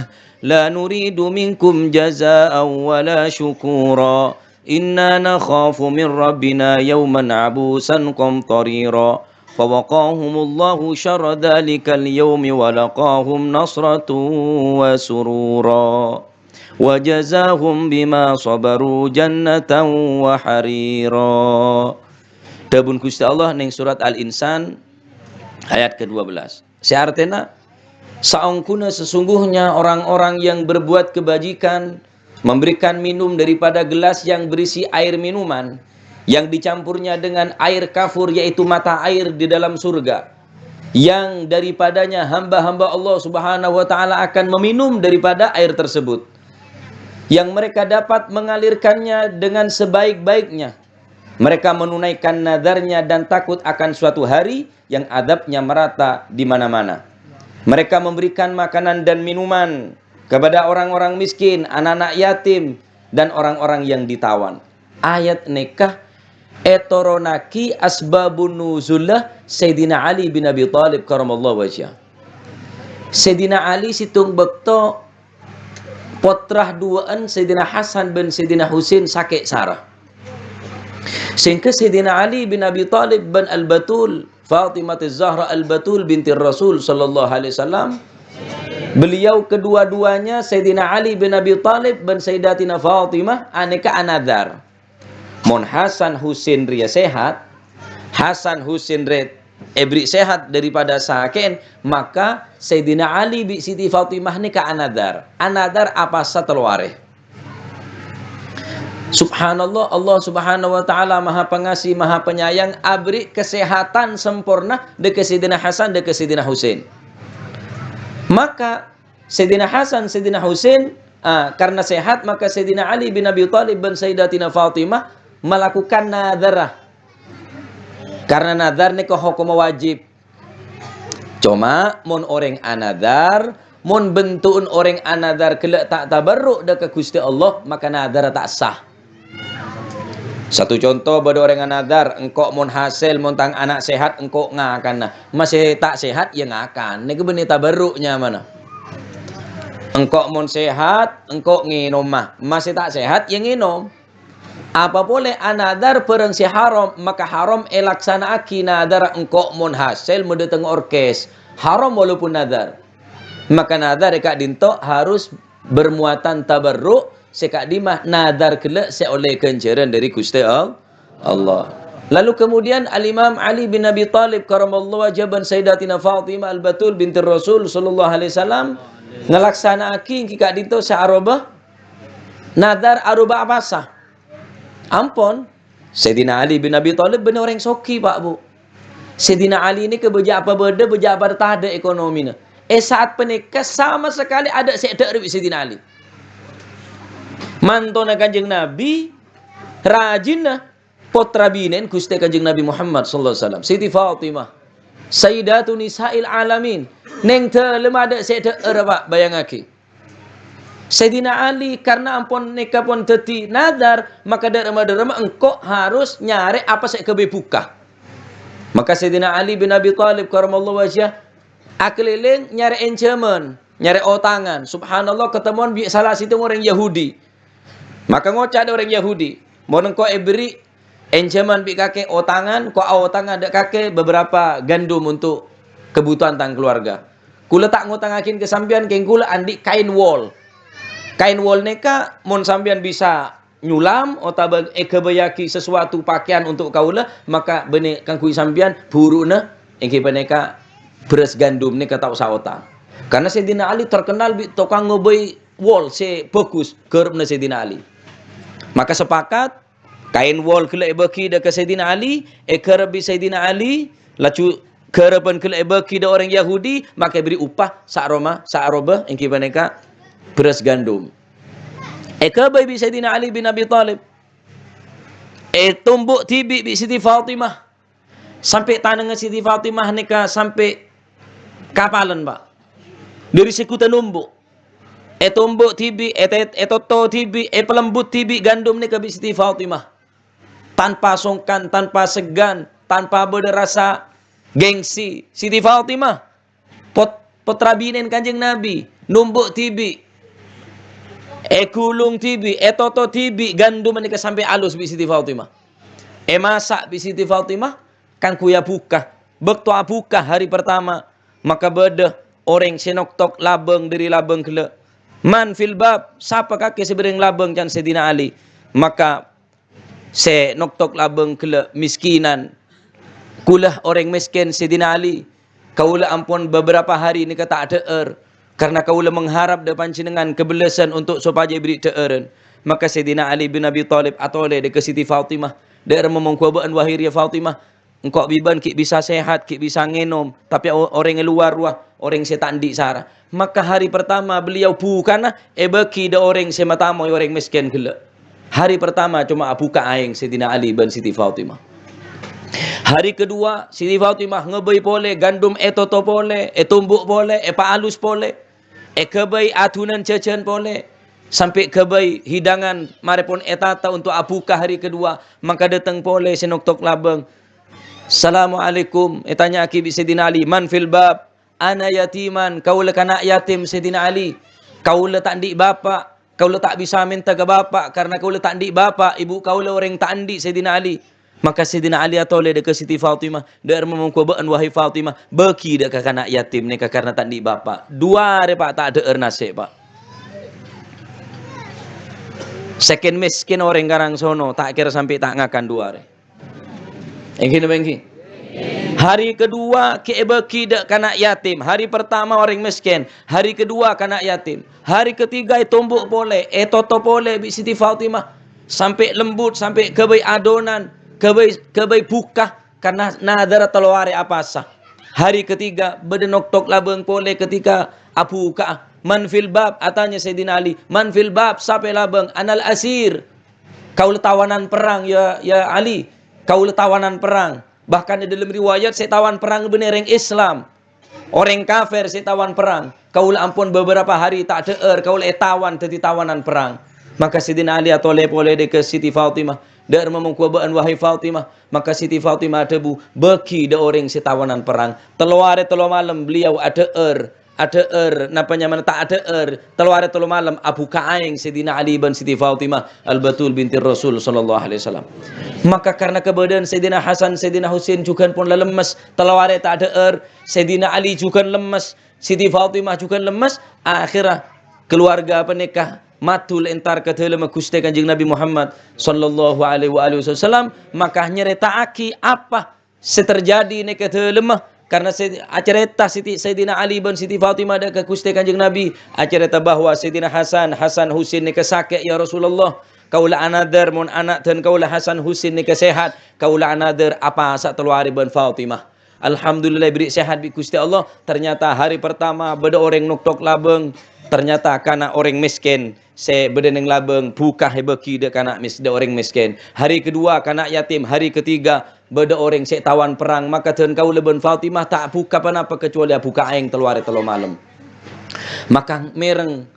لا نريد منكم جزاء ولا شكورا. إنا نخاف من ربنا يوما عبوسا قمطريرا. فوقاهم الله شر ذلك اليوم ولقاهم نصرة وسرورا. وجزاهم بما صبروا جنة وحريرا. Dhâbuna Ghustè Allah neng surat Al-Insan ayat kedua belas. Sè artèna, saongghuna sesungguhnya orang-orang yang berbuat kebajikan, memberikan minum daripada gelas yang berisi air minuman, yang dicampurnya dengan air kafur, yaitu mata air di dalam surga, yang daripadanya hamba-hamba Allah Subhanahu wa Ta'ala akan meminum daripada air tersebut, yang mereka dapat mengalirkannya dengan sebaik-baiknya. Mereka menunaikan nadarnya dan takut akan suatu hari yang azabnya merata di mana-mana. Mereka memberikan makanan dan minuman kepada orang-orang miskin, anak-anak yatim, dan orang-orang yang ditawan. Ayat nèka ètoronnaghi asbabun nuzulla Sayyidina Ali bin Abi Thalib karramallahu wajhah. Sayyidina Ali sèttong bâkto pottra duwâ'ân Sayyidina Hasan bân Sayyidina Husain sakè' sara. Sehingga Sayyidina Ali bin Abi Thalib bân Al-Batul, Fatimah Zahra Al-Batul binti Rasul sallallahu alaihi wasallam, beliau kedua-duanya, Sayyidina Ali bin Abi Thalib bân Sayyidatina Fatimah, anèka anadhar. Mon Hasan Husain rèya sehat, Hasan Husain rè èberri' sehat daripada sakè'en, maka Sayyidina Ali bi' Siti Fatimah nèka anadhar. Anadhar apasa tello arè. Subhanallah, Allah Subhanahu wa Ta'ala Maha Pengasih, Maha Penyayang, aberri' kasehatan samporna dâ' ka Sayyidina Hasan, dâ' ka Sayyidina Husain. Maka Sayyidina Hasan, Sayyidina Husain, ah, karena sehat, maka Sayyidina Ali bin Abi Thalib bân Sayyidatina Fatimah melakukan nadhar. Karena nadhar nèka hokomma wajib. Coma, mon orèng anadhar, mon bentu'en orèng anadhar ghellâ' ta' taberru' dâ' ka Ghustè Allah, maka nadhar ta' sah. Satu conto, bâdâ orèng anadhar, "Engko' mon hasèl, mon tang ana' sehat, engko' ngakanna. Masè ta' sehat, ya ngakan." Nèka bânnè taberru' nyamana. "Engko' mon sehat, engko' ngènoma. Masè ta' sehat, ya ngènom." Apa polè anadhar bârâng sè haram, maka haram èlaksana'aghi nadhârra engko' mon hasèl madâteng orkes. Haram walaupun nadhâr. Maka nadhâr è ka'dinto harus bermuatan taberru', sè ka'dimma nadhâr ghellâ' sè ollè ghânjhârân dâri Ghustè Al-, Allah. Lalu kemudian Al-Imam Ali bin Abi Thalib karramallahu wajhah bân Sayyidatina Fatimah Al-Batul binti Rasul sallallahu alaihi wasallam ngalaksana'aghi èngghi ka'dinto sè aroba nadhâr aroba apasa. Ampon, Sayyidina Ali bin Abi Thalib bânnè orèng soghi, Pak, Bu. Sayyidina Ali nèka bâjâ apa bâdâ, bâjâ apa tadâ' ekonomina. È saat panèka sama sekali adâ' sè èdhâ'âr bi' Sayyidina Ali. Mantona Kanjeng Nabi, rajina pottra binè'en Ghustè Kanjeng Nabi Muhammad sallallahu alaihi wasallam, Siti Fatimah, Sayyidatu Nisa'il Alamin. Neng dâlemma adâ' sè èdhâ'âr, Pak, bâjângaghi. Sayyidina Ali, karna ampon nèka pon dhâddhi nadhâr, maka dâ' remma-dâ' remma engko' harus nyarè apa sè èghâbây buka. Maka Sayyidina Ali bin Abi Thalib karramallahu wajhah akalèlèng nyarè ènjhâmân, nyarè otangan. Subhanallah, katemmowan bi' sala sèttong orèng Yahudi. Maka ngoca' dâ' orèng Yahudi, "Mon engko' èberri' ènjhâmân bi' kakè otangan, ko' aotangan dâ' kakè beberapa gandum untuk kebutuhan tang keluarga. Kulâ ta' ngotangaghin ka sampèyan, kèng kulâ andi' kaèn wol. Kaèn wol nèka mon sampèyan bisa nyulam otabâ èghâbâyyaghi sesuatu pakaian untuk kaulâ, maka bânnè kaangghuy sampèyan buru'na, èngghi panèka bherrâs gandum nèka ta' osa otang." Karna Sayyidina Ali terkenal bi' tokang ngobâi wol sè bhâghus, ghârebbhâ Sayyidina Ali. Maka sepakat, kaèn wol ghellâ' èbâghi dâ' ka Sayyidina Ali, èghârep bi' Sayyidina Ali, laju ghârebbhân ghellâ' èbâghi dâ' orèng Yahudi, maka èberri' upah sa'aroma, sa'aroba, èngghi panèka bherrâs gandum. Èghâbây bi' Sayyidina Ali bin Abi Thalib. Ètombo' dhibi' bi' Siti Fatimah. Sampè' tanangnga Siti Fatimah nèka sampè' kapalen, Pak. Dâri sè ghutana ombo'. Ètombo' dhibi', ètet-, ètotto dhibi', èpalembut dhibi' gandum nèka bi' Siti Fatimah. tanpa songkan, tanpa segan, tanpa bâdâ rasa gengsi. Siti Fatimah, pot-, pottra binèn Kanjeng Nabi, nombok dhibi', èghulung dhibi', ètoto dhibi', gandum nèka sampè' alus bi' Siti Fatimah. Èmasa' bi' Siti Fatimah, kaangghuy abhuka. Bâkto abhuka hari pertama, maka bâdâ orèng sè noktok labâng dâri labâng ghellâ'. "Man fil bab?" Sapa kakè sè bâdâ è labâng, can Sayyidina Ali. Maka sè noktok labâng ghellâ' miskinan. "Kaulâ orèng mèskèn, Sayyidina Ali. Kaulâ ampon bhâbhârâmpa hari nèka ta' adhâ'âr, karna kaulâ mengharap dâ' panjhennengngan kebellâsân ontok sopajâ èberri' dhâ'ârân." Maka Sayyidina Ali bin Abi Thalib atolè dâ' ka Siti Fatimah, "Dâ'remma mongghu abâ'na, wahai rèya Fatimah. Engko' bi' bâ'na ghi' bisa sehat, ghi' bisa ngènom, tapè o-, orèng è lowar rowa, orèng sè ta' andi' sara." Maka hari pertama beliau bhukana èbâgi dâ' orèng sè matamoy orèng mèskèn ghellâ'. Hari pertama coma abhuka aèng Sayyidina Ali bân Siti Fatimah. Hari kedua, Siti Fatimah ngabây polè gandum ètoto polè, ètombok polè, èpaalus polè, èghâbây adunan jhâjhân polè, sampè' ghâbây hidangan marè pon ètata ontok abhuka hari kedua, maka dâteng polè sè noktok labâng. "Assalamualaikum," ètanya'aghi bi' Sayyidina Ali, "Man fil bab?" "Ana yatiman, kaulâ kana' yatim, Sayyidina Ali. Kaulâ ta' andi' bapa', kaulâ ta' bisa mènta ka bapa', karna kaulâ ta' andi' bapa', ibu kaulâ orèng ta' andi', Sayyidina Ali." Maka Sayyidina Ali atolè dâ' ka Siti Fatimah, "Dâ'remma mongghu abâ'na, wahai Fatimah, bâgi dâ' ka kana' yatim nèka karna ta' andi' bapa'." Duwâ arè, Pa', ta' adhâ'âr nasè', Pa'. Sakèng mèskèn orèng Karangsono, ta' kèra sampè' ta' ngakan duwâ arè. Èngghi napa èngghi? Hari kedua ghi' èbâgi dâ' kana' yatim. Hari pertama orèng mèskèn, hari kedua kana' yatim. Hari ketiga ètombok polè, ètoto polè bi' Siti Fatimah. Sampè' lembut, sampè' ghâbây adonan, ghâbây, ghâbây bhuka, karna nadhârrâ tello arè apasa. Hari ketiga bâdâ noktok labâng polè ketika abhuka'a. "Man fil bab?" atanya Sayyidina Ali. "Man fil bab? Sapa è labâng?" "Anal asir." "Kaulâ tawanan perrang, ya, ya Ali. Kaulâ tawanan perrang." Bahkan è dâlem riwayat, sè tawan perrang bânnè orèng Islam. Orèng kafir sè tawan perrang. "Kaulâ ampon bhâbhârâmpa hari ta' adhâ'âr, kaulâ ètawan dâddhi tawanan perrang." Maka Sayyidina Ali atolè polè dâ' ka Siti Fatimah, "Dâ'remma mongghu abâ'na, wahai Fatimah." Maka Siti Fatimah adhâbu, "Bâgi dâ' orèng sè tawanan perrang." Tello arè tello malem beliau adhâ'âr, adhâ'âr, napa nyamana ta' adhâ'âr, tello arè tello malem abhuka aèng Sayyidina Ali bân Siti Fatimah Al-Batul binti Rasul sallallahu alaihi wasallam. Maka karna kabâdâ'ân Sayyidina Hasan, Sayyidina Husain jhughân pon la lemmes, tello arè ta' adhâ'âr, Sayyidina Ali jhughân lemmes, Siti Fatimah jhughân lemmes, akhèrra kaluwarga panèka maddhul entar ka dâlemma Ghustè Kanjeng Nabi Muhammad sallallahu alaihi wa alihi wasallam, maka nyarèta'aghi apa sè terjadi nèka dâlemma, karna sè acarèta Siti, Sayyidina Ali bân Siti Fatimah dâ' ka Ghustè Kanjeng Nabi, acarèta bahwa Sayyidina Hasan, Hasan Husain nèka sakè', "Ya Rasulullah, kaulâ anadhâr mon ana' dân kaulâ Hasan Husain nèka sehat, kaulâ anadhâr apasa tello arè bân Fatimah." Alhamdulillah, èberri' sehat bi' Ghustè Allah. Ternyata hari pertama bâdâ orèng noktok labâng, ternyata kana' orèng mèskèn. Sè bâdâ neng labâng, bhuka èbâgi dâ' kana' mès-, dâ' orèng mèskèn. Hari kedua, kana' yatim. Hari ketiga, bâdâ orèng sè tawan perrang. Maka dân kaulâ bân Fatimah ta' bhuka ponapa kacobâli abhuka aèng tello arè tello malem. Maka mèreng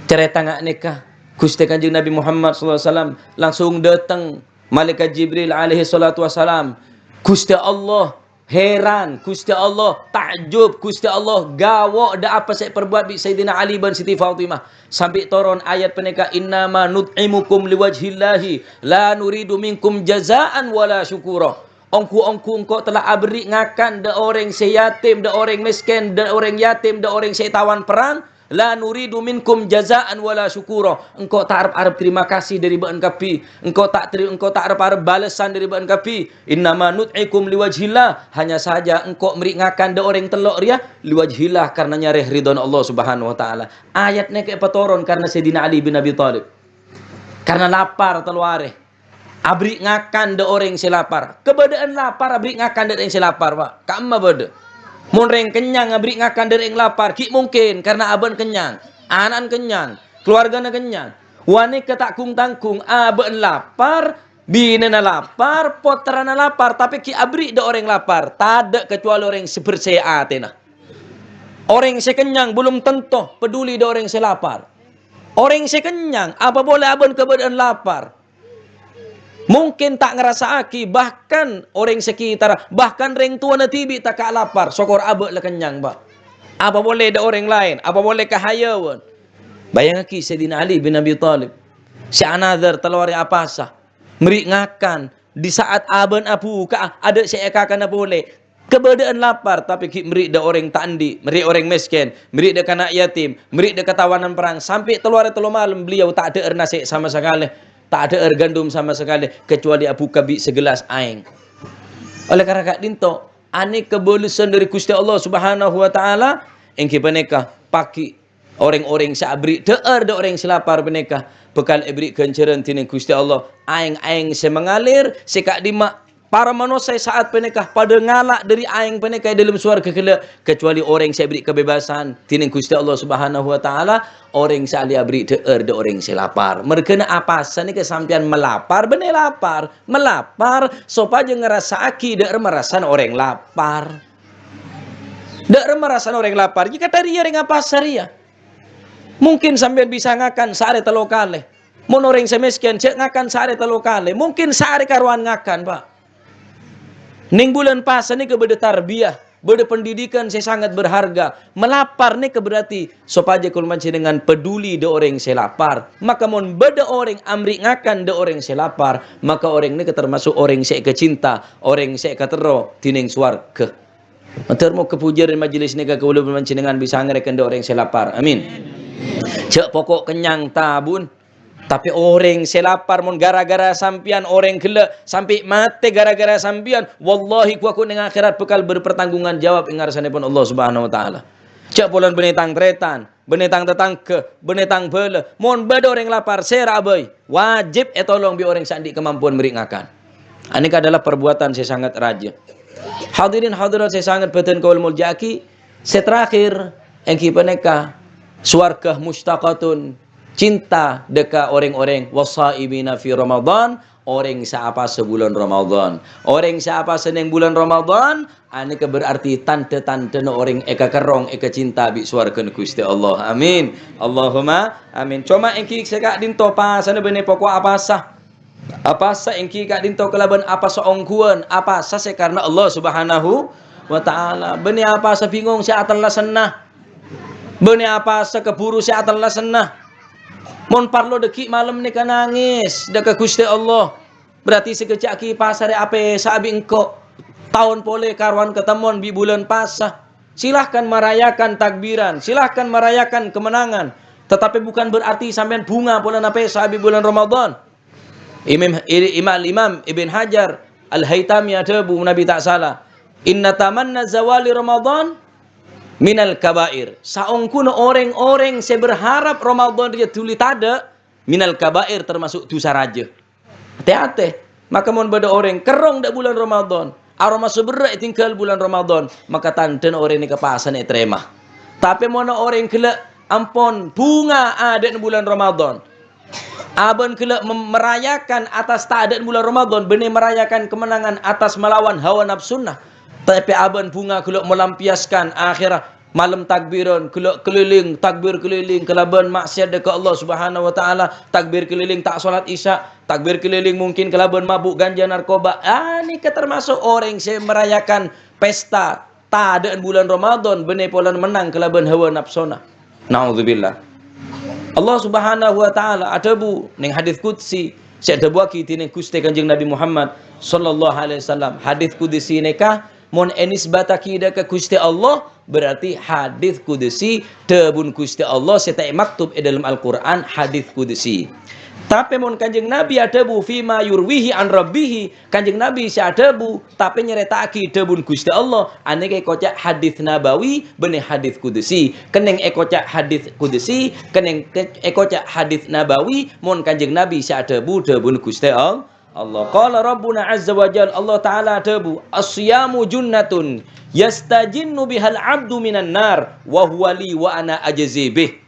carèta nga' nèka, Ghustè Kanjeng Nabi Muhammad sallallahu alaihi wasallam langsung dâteng Malaikat Jibril alaihi salatu wassalam. Ghustè Allah Heran, Ghustè Allah, ta'ajjub, Ghustè Allah gawo' dâ' apa sè èparbuwât bi' Sayyidina Ali bân Siti Fatimah. Sampè' toron ayat panèka, "Innama nut'imukum liwajhillahi la nuridu minkum jaza'an wala syukura." Ongghu-ongghu engko' tella aberri' ngakan dâ' orèng sè yatim, dâ' orèng mèskèn, dâ' orèng yatim, dâ' orèng sè ètawan perrang, "La nuridu minkum jaza'an wala syukura." Engko' ta' arep-arep terima kasih dâri bâ'na kabbhi. Engko' ta' teri-, engko' ta' arep-arep bâlessan dâri bâ'na kabbhi. "Innama nut'imukum liwajhillah." Hanya saja engko' mèrè' ngakan dâ' orèng tello' rèya liwajhillah, karna nyarè ridhâna Allah Subhanahu wa Ta'ala. Ayat nèka èpatoron karna Sayyidina Ali bin Abi Thalib. Karna lapar tello arè. Aberri' ngakan dâ' orèng sè lapar. Kabâdâ'ân lapar aberri' ngakan dâ' orèng sè lapar, Pa'. Ka'emma bâdâ. Mon rèng kennyang aberri' ngakan dâ' rèng lapar, ghi' mungkin, karna abâ'na kennyang, ana'na kennyang, kaluwargana kennyang. Ghânèka ta' gung-tanggung, abâ'na lapar, binèna lapar, pottrana lapar, tapè ghi' aberri' dâ' orèng lapar. Tadâ' kacobâli orèng sè bersè atèna. Orèng sè kennyang belum tentu peduli dâ' orèng sè lapar. Orèng sè kennyang, apa polè abâ'na kabâdâ'ân lapar. Mungkin ta' ngarassa'aghi, bahkan orèng sakitarra, bahkan rèng towana dhibi' ta' ka' lapar, sokor abâ' la kennyang, Pa'. Apa polè dâ' orèng laèn, apa polè kahayâwân. Bâjângaghi Sayyidina Ali bin Abi Thalib, sè anadhâr tello arè apasa, mèrè' ngakan, di saat abâ'na abhuka'a, adâ' sè èkakana polè. Kabâdâ'ân lapar, tapè ghi' mèrè' dâ' orèng ta' andi', mèrè' orèng mèskèn, mèrè' dâ' kana' yatim, mèrè' dâ' katawanan perrang, sampè' tello arè tello malem beliau ta' adhâ'âr nasè' sama sakalè, ta' adhâ'âr gandum sama sakalè, kecuali abhuka bi' sagellas aèng. Oleh karena ka'dinto, anèka bâlessan dâri Ghustè Allah Subhanahu wa Ta'ala, èngghi panèka paghi' Orèng-orèng sè aberri' dhâ'âr dâ' orèng sè lapar panèka bhâkal èberri' ghânjhârân dhinèng Ghustè Allah. Aèng-aèng sè mangalèr, sè ka'dimma para manossa è sa'at panèka padâ ngala' dâri aèng panèka è dâlem sowarghâ ghellâ', kecuali orèng sè èberri' kabebassan dhinèng Ghustè Allah Subhanahu wa Ta'ala, orèng sè alè aberri' dhâ'âr dâ' orèng sè lapar. Merghâna apasa nèka sampèyan malapar, bânnè lapar. Malapar sopajâ ngarassa'aghi dâ' remma rassana orèng lapar. Dâ' remma rassana orèng lapar, jiyâ kadhâriyâ rèng apasa rèya. Mungkin sampèyan bisa ngakan saarè tello kalè. Mon orèng sè mèskèn, jhâ' ngakan saarè tello kalè. Mungkin saarè karowan ngakan, Pa'. Nèng bulân pasa nèka bâdâ tarbiyah, bâdâ pendidikan sè sangat berharga. Malapar nèka berarti sopajâ kaulâ panjhennengngan peduli dâ' orèng sè lapar. Maka mon bâdâ orèng aberri' ngakan dâ' orèng sè lapar, maka orèng nèka termasuk orèng sè èkacinta, orèng sè èkaterro dhinèng sowarghâ. Mator moghâ pujâ dâri majelis nèka kaulâ bân panjhennengngan bisa ngarèkèn dâ' orèng sè lapar. Amin. Jhâ' poko' kennyang, ta, bun. Tapè orèng sè lapar, mon ghârâ-ghârâ sampèyan orèng ghellâ' sampè' matè ghârâ-ghârâ sampèyan, wallahi, ghu-, ghu-, nèng akhèrat bhâkal berpertanggungan jawab è ngarsannèpon Allah Subhanahu wa Ta'ala. Jhâ' polana bânnè tang-tarètan, bânnè tang-tatangghâ, bânnè tang bhâlâ. Mon bâdâ orèng lapar, sèra'a bhâi. Wajib ètolong bi' orèng sè andi' kamampowan mèrè' ngakan. Anèka adalah perbuatan sè sangat rajâ. Hadirin hadirat sè sangat bhâdhân kaulâ molja'aghi, sè terakhir èngghi panèka, sowarghâ mushtaqatun, cinta dâ' ka orèng-orèng, was-shaimina fi Ramadan, orèng sè apasa bulân Ramadan. Orèng sè apasa nèng bulân Ramadan, anèka berarti tandhâ-tandhâna orèng èkakerrong, èkacinta bi' sowarghâna Ghustè Allah. Amin. Allahumma amin. Coma èngghi sè ka'dinto pasana bânnè poko' apasa. Apasa èngghi ka'dinto kalabân apasa ongghuwân, apasa sè karna Allah Subhanahu wa Ta'ala. Bânnè apasa bingong sè atellasanna. Bânnè apasa kabhuru sè atellasanna. Mon parlo dhâggi' malem nèka nangès dâ' ka Ghustè Allah. Berarti sakejjhâ' aghi' pasarè apèsa'a bi' engko'. Taon polè karowan katemmon bi' bulân pasa. Silahkan merayakan takbiran, silahkan merayakan kemenangan. Tetapi bukan berarti sampèyan bhunga polana pèsa'a bi' bulân Ramadan. Imam, i-, Imam, Imam Ibn Hajar Al-Haytami adhâbu, manabi ta' sala, "Inna tamanna zawali Ramadan minal kabair." Saongghuna orèng-orèng sè berharap Ramadan rèya dhuli tadâ', minal kabair, termasuk dhusa rajâ. Ate-ate. Maka mon bâdâ orèng kerrong dâ' bulân Ramadan, aromasa berrâ' ètinggal bulân Ramadan, maka tandhâna orèng nèka pasana ètarèma. Tapè mon orèng ghellâ' ampon bhunga adâ'na bulân Ramadan, abân ghellâ' mem-, merayakan atas ta' adâ'na bulân Ramadan, bânnè merayakan kemenangan atas melawan hawa nafsuna. Tapè abân bhunga ghellâ' melampiaskan akhèra malem takbiran, ghellâ' keliling, takbir keliling kalabân maksiat dâ' ka Allah Subhanahu wa Ta'ala, takbir keliling ta' salat Isya, takbir keliling mungkin kalabân mabuk ganja narkoba. Ah, nèka termasuk orèng sè merayakan pesta tadâ'na bulân Ramadan, bânnè polana mennang kalabân hawa nafsona. Naudzubillah. Allah Subhanahu wa Ta'ala adhâbu nèng hadits qudsi sè èdhâbuwaghi dhinèng Ghustè Kanjeng Nabi Muhammad sallallahu alaihi wasallam. Hadits qudsi nèka mon ènisbataghi dâ' ka Ghustè Allah, berarti hadits qudsi dhâbuna Ghustè Allah sè ta' èmaktub è dâlem Al-Qur'an, hadits qudsi. Tapè mon Kanjeng Nabi adhâbu, "Fima yurwihi an Rabbihi," Kanjeng Nabi sè adhâbu, tapè nyarèta'aghi dhâbuna Ghustè Allah, anèka èkoca' hadits nabawi, bânnè hadits qudsi. Kennèng èkoca' hadits qudsi, kennèng ke-, èkoca' hadits nabawi, mon Kanjeng Nabi sè adhâbu dhâbuna Ghustè All-, Allah. Qala Rabbuna Azza wa Jalla, Allah Ta'ala adhâbu, "As-siyamu junnatun yastajinnu bihal abdu minan nar, wa huwa li wa ana ajzi bih."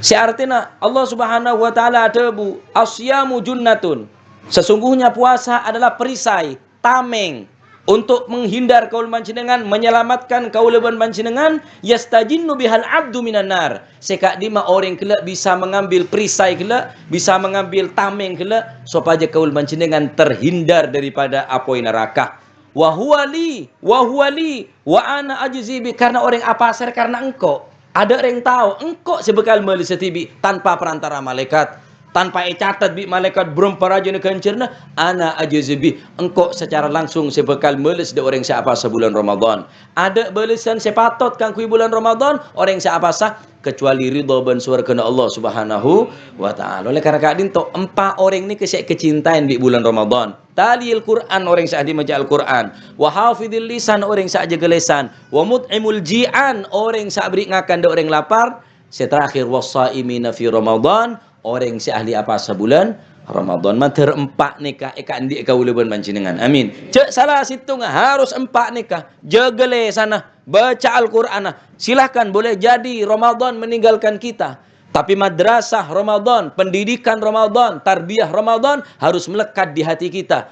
Sè artèna Allah Subhanahu wa Ta'ala adhâbu, "As-siyamu junnatun." Sesungguhnya puasa adalah perisai, tamèng. Untuk menghindar kaulâ panjhennengngan, menyelamatkan kaulâ bân panjhennengngan, yastajinnu bihal abdu minan nar. Sè ka'dimma orèng ghellâ' bisa mengambil perisai ghellâ', bisa mengambil tamèng ghellâ', sopajâ kaulâ panjhennengngan terhindar daripada apoy naraka. "Wa huwa li, wa huwa li, wa ana ajzi bi," karena orèng apasa karena engko'. Adâ' rèng tao, engko' sè bhâkal malèssa dhibi' tanpa perantara malaèkat, tanpa ècatet bi' malaèkat bârâmpa rajâna ghânjhârânna, "Ana ajzi bi," engko' secara langsung sè bhâkal malès dâ' orèng sè apasa bulân Ramadan. Adâ' bâlessan sè patot kaangghuy bulân Ramadan, orèng sè apasa, kecuali ridho bân sowarghâna Allah Subhanahu wa Ta'ala. Oleh karena ka'dinto, empa' orèng nèka sè èkacintaè bi' bulân Ramadan. Taliyil Qur'an, orèng sè ahli maca Al-Qur'an. Wa hafidhil lisan, orèng sè ajâgâ lèsan. Wa mut'imul ji'an, orèng sè aberri' ngakan dâ' orèng lapar. Sè terakhir, was-shaimina fi Ramadan, orèng sè ahli apasa bulân Ramadan. Mandhâr empa' nèka èkaandi'â kaulâ bân panjhennengngan. Amin. Jhâ' sala sèttonga, harus empa' nèka. Jâgâ lèsanna, baca Al-Qur'anna. Silahkan, boleh jadi Ramadan meninggalkan kita. Tapi madrasah Ramadan, pendidikan Ramadan, tarbiyah Ramadan harus melekat di hati kita.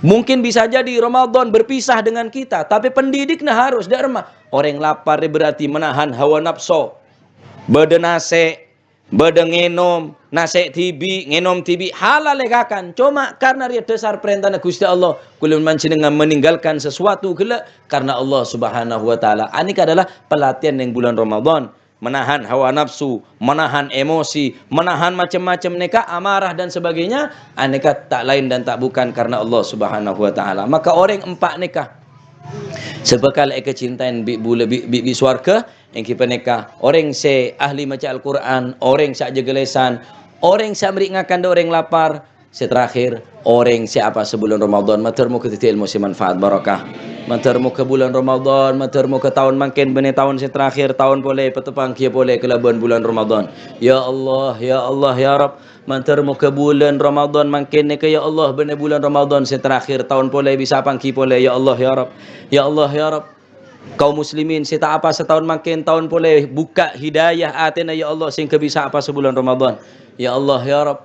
Mungkin bisa jadi Ramadan berpisah dengan kita, tapi pendidikna harus dâ' remma. Orèng lapar berarti menahan hawa nafsu. Bâdâ nasè', bâdâ ngènom, nasè' dhibi', ngènom dhibi', halal èkakan. Coma karena rèya dhâsar parèntana Ghustè Allah, kaulâ bân panjhennengngan meninggalkan sesuatu ghellâ' karena Allah Subhanahu wa Ta'ala. Anèka adalah pelatihan neng bulân Ramadan. Menahan hawa nafsu, menahan emosi, menahan macem-macem nèka, amarah dan sebagainya, anèka ta' laèn dan ta' bukan karena Allah Subhanahu wa Ta'ala. Maka orèng empa' nèka sè bhâkal èkacintaè bi' bulâ-, bi', bi', bi' sowarghâ, èngghi panèka orèng sè ahli maca Al-Qur'an, orèng sè ajâgâ lèsan, orèng sè aberri' ngakan dâ' orèng lapar, sè terakhir, orèng sè apasa bulân Ramadan. Mandhâr moghâ dhâddhi èlmo sè manfaat barokah. Mandhâr moghâ bulân Ramadan, mandhâr moghâ taon mangkèn bânnè taon sè terakhir, taon polè èpateppangghi polè kalabân bulân Ramadan. Ya Allah, ya Allah, ya Rabb, mandhâr moghâ bulân Ramadan mangkèn nèka, ya Allah, bânnè bulân Ramadan sè terakhir, taon polè bisa èpangghi polè, ya Allah, ya Rabb. Ya Allah, ya Rabb. Kaum muslimin sè ta' apasa taon mangkèn, taon polè bukka' hidayah atèna, ya Allah, sehingga bisa apasa bulân Ramadan. Ya Allah, ya Rabb.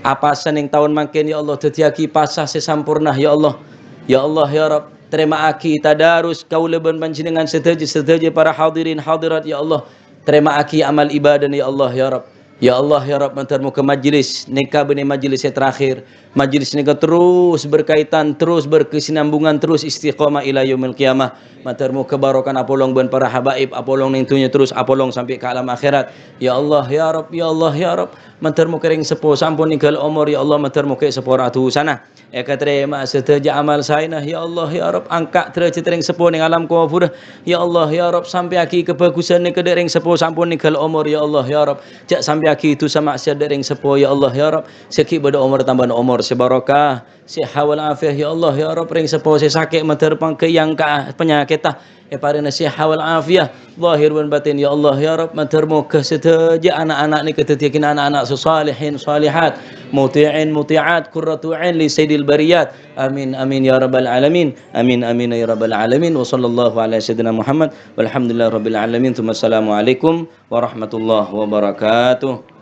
Apasa neng taon mangkèn, ya Allah, dhâddhiyâghi pasa sè samporna, ya Allah. Ya Allah, ya Rabb, tarèma'aghi tadarus kaulâ bân panjhennengngan sadhâjâ, sadhâjâ para hadirin hadirat, ya Allah. Tarèma'aghi amal ibadana, ya Allah, ya Rabb. Ya Allah, ya Rabb, mandhâr moghâ majlis nèka bânnè majlis sè terakhir. Majlis nèka terus berkaitan, terus berkesinambungan, terus istiqomah ila yaumil qiyamah. Mandhâr moghâ barokahna apolong bân para habaib, apolong neng dhunnya terus apolong sampè' ka alam akhèrat. Ya Allah, ya Rabb, ya Allah, ya Rabb. Mandhâr moghâ rèng seppo sampon nèngghâl omor, ya Allah, mandhâr moghâ èsapora dhusana. Èkatarèma sadhâjâ amal saèna, ya Allah, ya Rabb. Angka' dârâjhât rèng seppo neng alam kobhurrâ. Ya Allah, ya Rabb, sampèyaghi kabhâghusân nèka dâ' rèng seppo sampon nèngghâl omor, ya Allah, ya Rabb. Jhâ' sampèyaghi dhusa ma'siyat dâ' rèng seppo, ya Allah, ya Rabb. Sè ghi' bâdâ omor tambâna omor sè barokah, seha wal afiyah, ya Allah, ya Rabb. Rèng seppo sè sakè' mandhâr pangghâ èyangka'a panyakètta, èparèngana seha wal afiyah, zahir bân batin, ya Allah, ya Rabb. Mandhâr moghâ sadhâjâ ana'-ana' nèka dhâddhiyâghin ana'-ana' sè salihin, salihat, muti'in, muti'at, qurratu ain li sayyidil bariyat. Amin, amin, ya rabbal alamin. Amin, amin, ya rabbal alamin. Wa sallallahu ala sayyidina Muhammad. Walhamdulillahi rabbil alamin. Tsumma assalamualaikum warahmatullahi wabarakatuh.